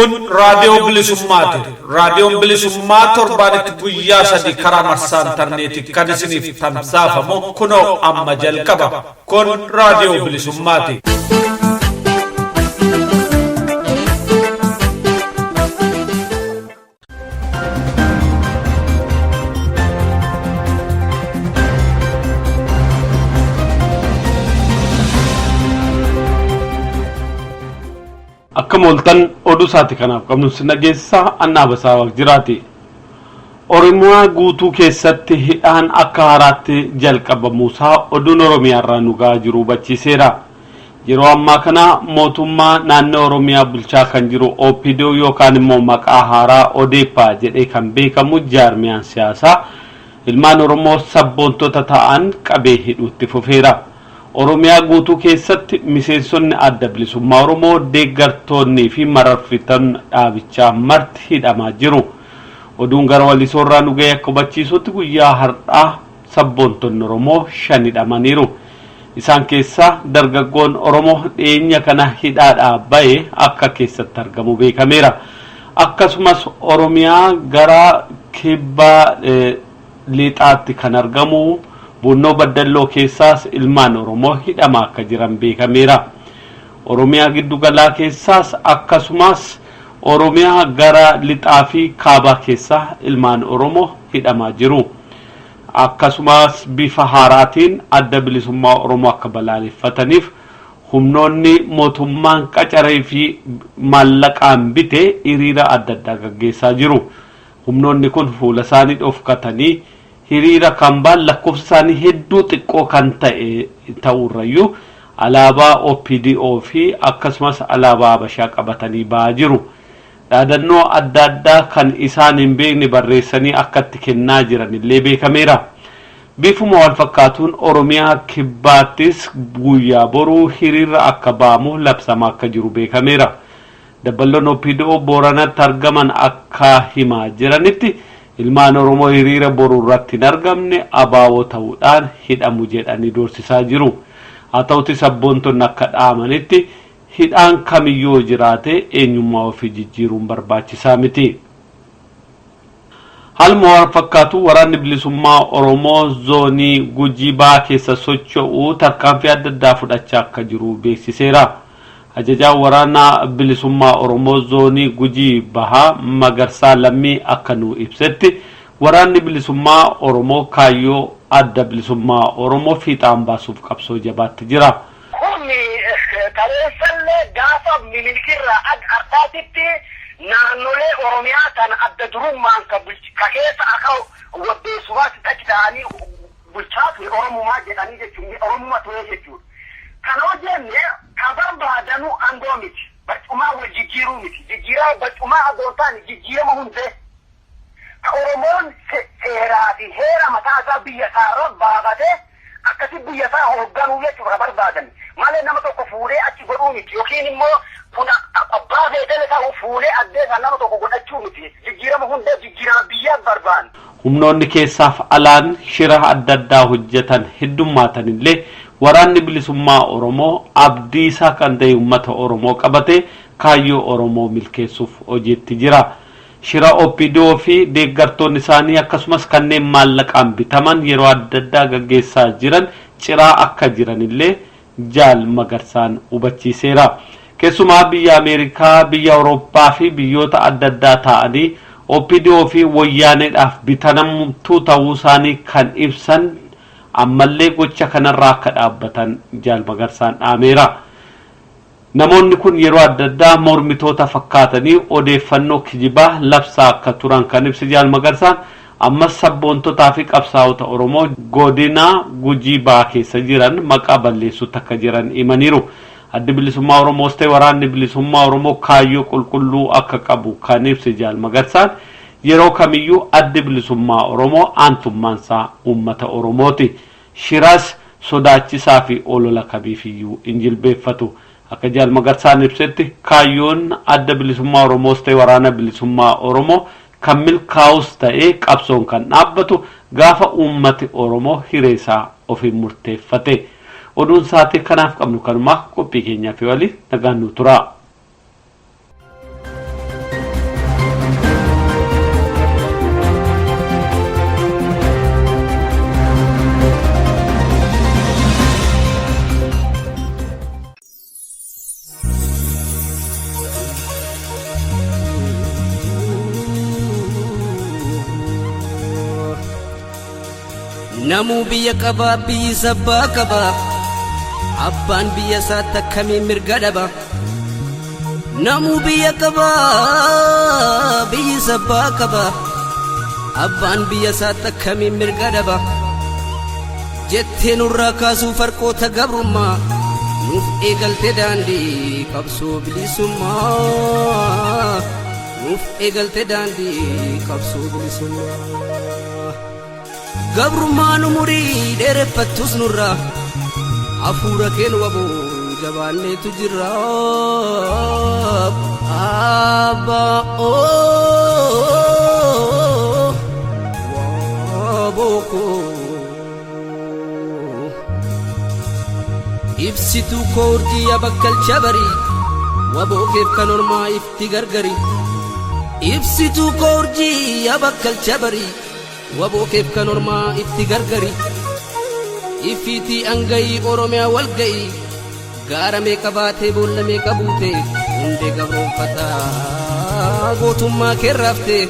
Kun raadiyoo bilisummaati. Raadiyoon bilisummaa torbaanitti guyyaa sadi karaa marsaa intarneetii kan isiniif tamsaafamu kunoo amma jalqaba. Kun raadiyoo bilisummaati. Akka mooltan oduu isaati kanaaf qabnu si nageessisaa annaa basaa jiraati. Oromiyaa guutuu keessatti hidhaan akka haaraatti jalqabamuusaa oduun Oromiyaa irraa nu gahaa jiru hubachiiseera. Yeroo ammaa kana mootummaa naannoo Oromiyaa bulchaa kan jiru OPDO yookaan immoo maqaa haaraa ODEPA jedhee kan beekamu jaarmiyaan siyaasaa ilmaan Oromoo sabboontota ta'an qabee hidhuutti fufeera. Oromiyaa guutuu keessatti miseensonni adda bilisummaa Oromoo deeggartoonnii fi mararfitoonni dhaabichaa marti hidhamaa jiru. Oduun gara walisoorraa nu ga'e akka hubachiisutti guyyaa har'aa sabboontonni Oromoo shan hidhamaniiru. Isaan keessaa dargaggoon Oromoo dhiyeenya kana hidhaadhaa ba'e akka keessatti argamu beekameera. Akkasumas Oromiyaa gara kibba lixaatti kan argamu Bunnoo Baddalloo keessaas ilmaan Oromoo hidhamaa akka jiran beekameera. Oromiyaa giddugalaa keessaas akkasumas Oromiyaa gara lixaa fi kaabaa keessaa ilmaan Oromoo hidhamaa jiru. Akkasumas bifa haaraatiin adda bilisummaa Oromoo akka balaaleffataniif humnoonni mootummaan qacaree fi maallaqaan bite hiriira adda addaa gaggeessaa jiru. Humnoonni kun fuula isaanii dhokfatanii hiriira kan ba'an lakkoofsa isaanii hedduu xiqqoo kan ta'e ta'urrayyuu alaabaa OPDO fi akkasumas alaabaa Habashaa qabatanii ba'aa jiru. Dhaadannoo adda addaa kan isaan hin beekne barreessanii akkatti kennaa jiran illee beekameera. Bifuma wal fakkaatuun Oromiyaa kibbaattis guyyaa boruu hiriirra akka ba'amu labsamaa akka jiru beekameera. Dabballoon OPDO Booranatti argaman akka himaa jiranitti ilmaan Oromoo hiriira boruu irratti hin argamne abaaboo ta'uudhaan hidhamu jedhanii doorsisaa jiru. Haa ta'uti sabboontonni akka dhaamanitti hidhaan kamiyyuu jiraate eenyummaa ofii jijjiiruun barbaachisaa miti. Haaluma wal fakkaatu waraanni bilisummaa Oromoo zoonii Gujii Bahaa keessa socho'u tarkaanfii adda addaa fudhachaa akka jiru beeksiseera. Ajajaan waraanaa bilisummaa Oromoo zoonii Gujii Bahaa Magarsaa Lammii akka nu ibsetti waraanni bilisummaa Oromoo kaayyoo adda bilisummaa Oromoo fiixaan baasuuf qabsoo jabaatti jira. Kun kaleessallee gaafa Minilikirraa ardaatitti naannolee Oromiyaa kana adda durummaan ka keessa akka wabbeessumaatti achi ta'anii bulchaa ture Oromumaa jedhanii jechuun Oromuma ture jechuudha. Kana hojjenne ka barbaadanu aangoo miti. Barcumaa wal jijjiiruu miti. Jijjiiraa barcumaa aangoo taane jijjiirama hundee. Ka Oromoon seeraa fi heera mataa isaa biyya isaarra baafatee akkasi biyya isaa hoogganuu jechuudha barbaadan. Malee nama tokko fuudhee achi godhuu miti yookiin immoo kun abbaa feetele ta'u fuudhee addeessaa nama tokko godhachuu miti. Jijjiirama hundee jijjiirama biyyaaf barbaadan. Humnoonni keessaaf alaan shira adda addaa hojjetan heddummaatan illee waraanni bilisummaa Oromoo abdii isaa kan ta'e uummata Oromoo qabatee kaayyoo Oromoo milkeessuuf hojiitti jira. Shira OPDO fi deeggartoonni isaanii akkasumas kanneen maallaqaan bitaman yeroo adda addaa gaggeessaa jiran ciraa akka jiran illee Jaal Magarsaan hubachiiseera. Keessumaa biyya Ameerikaa, biyya Awurooppaa fi biyyoota adda addaa ta'anii OPDO fi wayyaaneedhaaf bitanamtuu ta'uu isaanii kan ibsan ammallee gocha kanarraa akka dhaabbatan Jaal Magarsaan dhaameera. Namoonni kun yeroo adda addaa mormitoota fakkaatanii odeeffannoo kijibaa labsaa akka turan kan ibse Jaal Magarsaan ammas sabboontotaa fi qabsaa'ota Oromoo godina Gujii Bahaa keessa jiran maqaa balleessuutti akka jiran himaniiru. Addi bilisummaa Oromoos ta'e waraanni bilisummaa Oromoo kaayyoo qulqulluu akka qabu kan ibse Jaal Magarsaan yeroo kamiyyuu addi bilisummaa Oromoo aantummaansaa uummata Oromooti. Shiras sodaachisaa fi olola kamiifiyyuu hin jilbeeffatu. Akka Jaal Magarsaan ibsetti kaayyoon adda bilisummaa Oromoos ta'e waraana bilisummaa Oromoo kan milkaa'us ta'e qabsoon kan dhaabbatu gaafa uummati Oromoo hiree isaa ofiin murteeffate. Oduun sa'aatii kanaaf qabnu kanumaa qophii keenyaa fi walii nagaan nu tura. Namuu biyya qabaa, biyyi sabbaa qabaa. Abbaan biyya isaatti akkamiin mirga dhaba? Namuu biyya qabaa, biyyi sabbaa qabaa. Abbaan biyya isaatti akkamiin mirga dhaba? Jettee nurraa kaasuu farqoota gabrummaa, nuuf eegalte daandii qabsoo bilisummaa. Nuuf eegalte daandii qabsoo bilisummaa. Gabrummaan umurii dheereffattus nurraa, hafuura keen waboo jabaanneetu jirra. Abbaa waboo koo, ibsituu koo, urjii bakkalcha barii, waboo keef kan ormaa ifti gargari. Ibsituu koo, urjii bakkalcha barii, waboo keef kan ormaa ifti gargari. Ifiitii angayii Oromiyaa wal ga'ii, gaara meeqa baatee, boolla meeqa buute, hundee gabroonfataa gootummaa keerraaftee.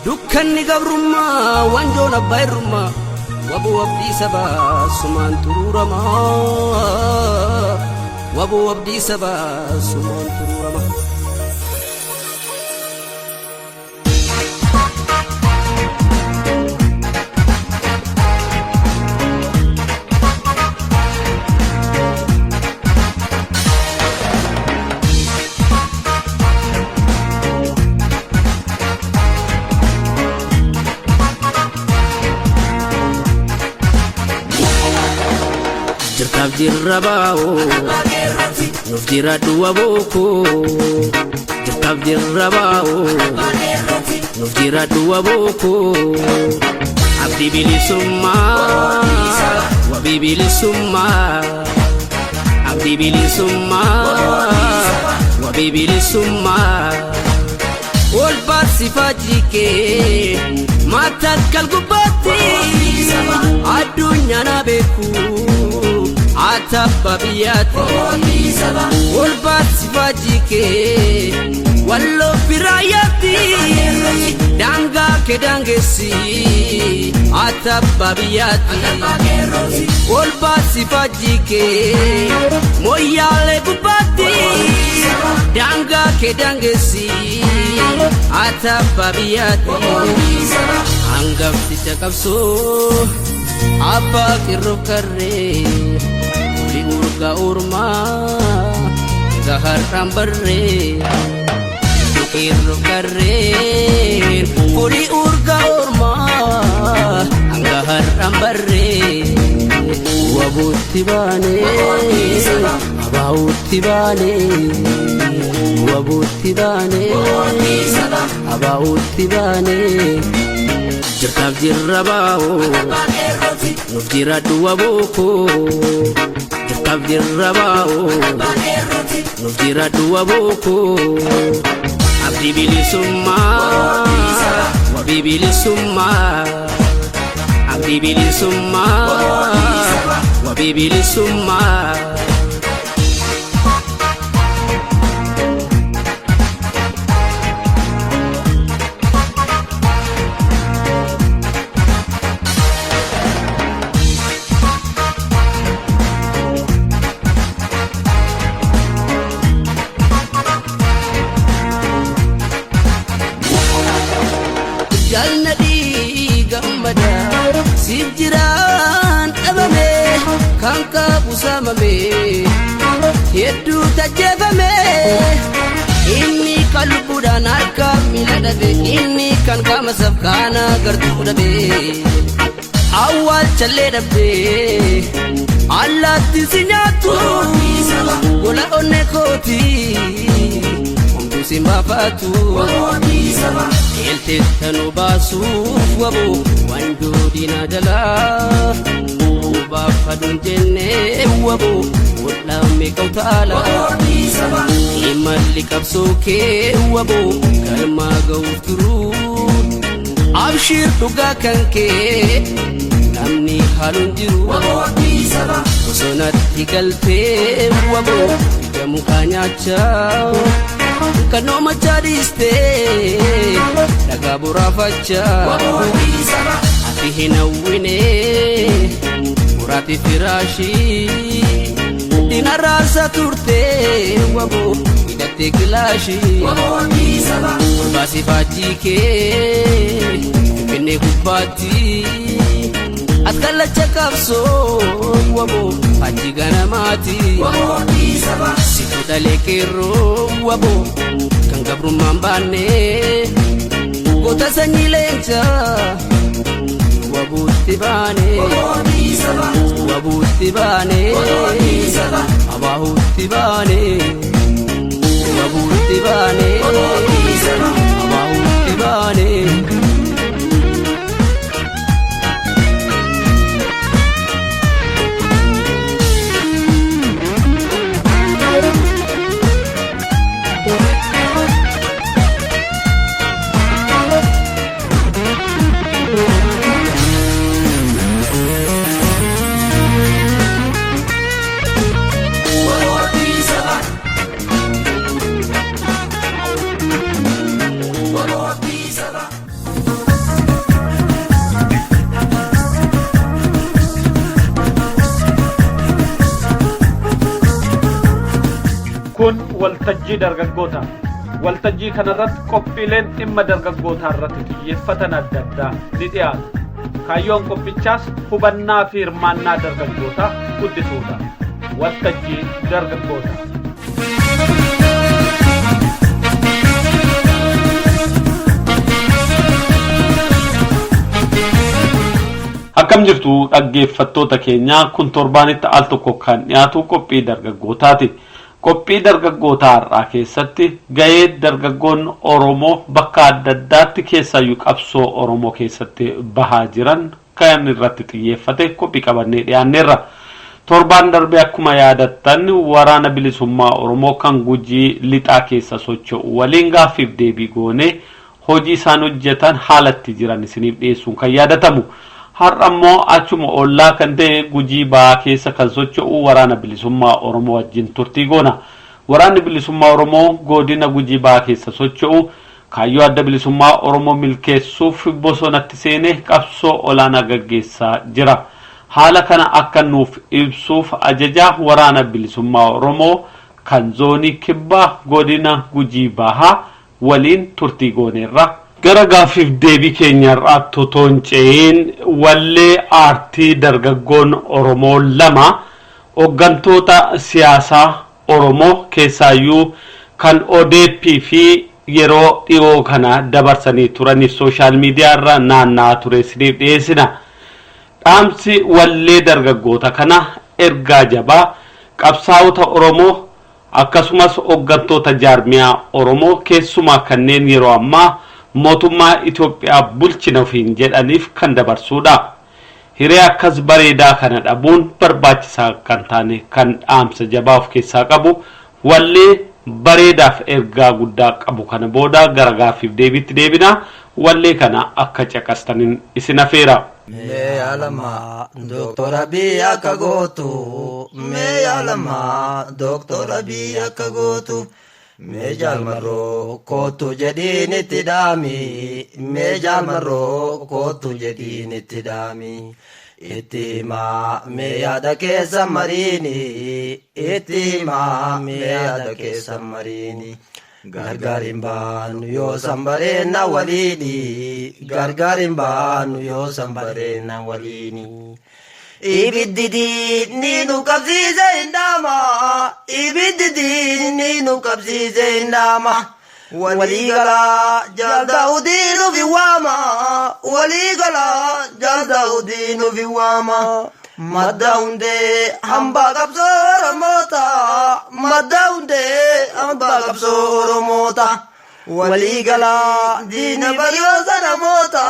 Dukkanni gabrummaa, wanjoon abbaa irrummaa, waboo abdii sabaa sumaan xuruuramaa. Waboo abdii sabaa sumaan xuruurama. Jirtaaf jirra baa'oo, nuuf jiraadhu wabooko. Jirtaaf jirra baa'oo, nuuf jiraadhu wabooko. Abdii bilisummaa, wabii bilisummaa. Abdii bilisummaa, wabii bilisummaa. Ol baasifaa jikee mataa gubbaatti, addunyaa na beeku atabba biyyaatti. Ol baasifaa jikee walloo firaayyaatti, daangaa kee daangessi atabba biyyaatti. Ol baasifaa jikee mooyyaalee gubbaatti, daangaa kee daangessi atabba biyyaatti. Hangafticha qabsoo, abbaa qirroof karree, oli urga ormaa egaa har'aan barree. Qirroof karreen oli urga ormaa hanga har'aan barree. Wabuutti baanee, abaa'utti baanee. Wabuutti baanee, abaa'utti baanee. Jirtaaf jirra baa'oo, nuuf jiraadhu wabooko. Jirtaaf jirra baa'oo, nuuf jiraadhu wabooko. Abdii bilisummaa, wabii bilisummaa. Abdii bilisummaa, wabii bilisummaa. Jaalladhii gammada siif jiraan dhabame, kan qabu saamame, hedduu tajjeefame. Inni kan lubbuudhaan harka miila dhabe, inni kan qaama safkaana gartuu dhabe, awwaalchallee dhabde, allaatti si nyaattu gola onne kooti, homtuu si baafatu. Eelteettanuu baasuuf waboo wanjoo diinaa jalaa baafadhuun jennee, waboo hodhaame qawtaala. Imalli qabsoo kee waboo galmaa ga'uuf turuu, abshiir dhugaa kan kee namni haaluun jiru. Bosonatti galtee waboo ija mukaa nyaachaa, kan oomachaa dhiistee dhagaa boraafachaa. Ati hin hawwine muraati firaashii dinarraasa turte waboo hidhattee kilaashii olbaasii faajjii kee finfinnee gubbaatti as kallacha qabsoo waboo faajjii ganamaati situ dhalee qeerroo waboo kan gabrummaan baanne goota sanyii leencaa wabuutti baane wabuutti baane abaahuutti baane wabuutti baane abaahuutti baane. Kun waltajjii dargaggootaa. Waltajjii kanarratti qophiileen dhimma dargaggootaa irratti xiyyeeffatan adda addaa ni dhiyaatu. Kaayyoon qophichaas hubannaa fi hirmaannaa dargaggootaa guddisuudha. Waltajjii dargaggootaa. Akkam jirtu dhaggeeffattoota keenya kun torbaanitti al tokko kan dhiyaatu qophii dargaggootaati. Qophii dargaggootaa har'aa keessatti gahee dargaggoon Oromoo bakka adda addaatti keessaayyuu qabsoo Oromoo keessatti bahaa jiran kan irratti xiyyeeffate qophii qabannee dhiyaanneerra. Torbaan darbe akkuma yaadattan waraana bilisummaa Oromoo kan Gujii lixaa keessa socho'u waliin gaaffiif deebii goonee hojii isaan hojjetan haalatti jiran isiniif dhiyeessuun kan yaadatamu. Har'a immoo achuma ollaa kan ta'e Gujii ba'aa keessa kan socho'u waraana bilisummaa Oromoo wajjin turtii goona. Waraanni bilisummaa Oromoo godina Gujii ba'aa keessa socho'u kaayyoo adda bilisummaa Oromoo milkeessuuf bosonatti seenee qabsoo olaanaa gaggeessaa jira. Haala kana akka nuuf ibsuuf ajajaa waraana bilisummaa Oromoo kan zoonii kibbaa godina Gujii bahaa waliin turtii gooneerra. Gara gaaffiif deebii keenya har'aatti otoo hin ce'in wallee aartii dargaggoon Oromoo lama hooggantoota siyaasaa Oromoo keessaayyuu kan ODP fi yeroo dhiyoo kana dabarsanii turaniif sooshaal miidiyaa irra naanna'aa ture isiniif dhiyeessina. Dhaamsi wallee dargaggoota kana ergaa jabaa qabsaa'ota Oromoo akkasumas hooggantoota jaarmiyaa Oromoo keessumaa kanneen yeroo ammaa mootummaa Itoophiyaa bulchina ofiin jedhaniif kan dabarsuudha. Hiree akkas bareedaa kana dhabuun barbaachisaa kan taane kan dhaamsa jabaa of keessaa qabu wallee bareedaaf ergaa guddaa qabu kana booda gara gaaffiif deebiitti deebina wallee kana akka caqastaniin isin afeera. Mee yaalamaa Dooktora Abiy akka gootu mee yaalamaa Dooktora Abiy akka gootu mee jaalmarroo kootu jedhiin itti dhaami mee jaalmarroo kootu jedhiin itti dhaami itti himaa mee yaada keessa mariini itti himaa mee yaada keessa mariini. Gargar hin baanu yoo san bareenna waliini gargar hin baanu yoo san bareenna waliini. Ibiddi diinni nu qabsiise hin dhaama ibiddi diinni nu qabsiise hin dhaama. Walii galaa jaal daawudii nufi waama walii galaa jaal daawudii nufi waama. Madda hundee hambaa qabsoo Oromoota madda hundee hambaa qabsoo Oromoota walii galaa diina baryoota namoota.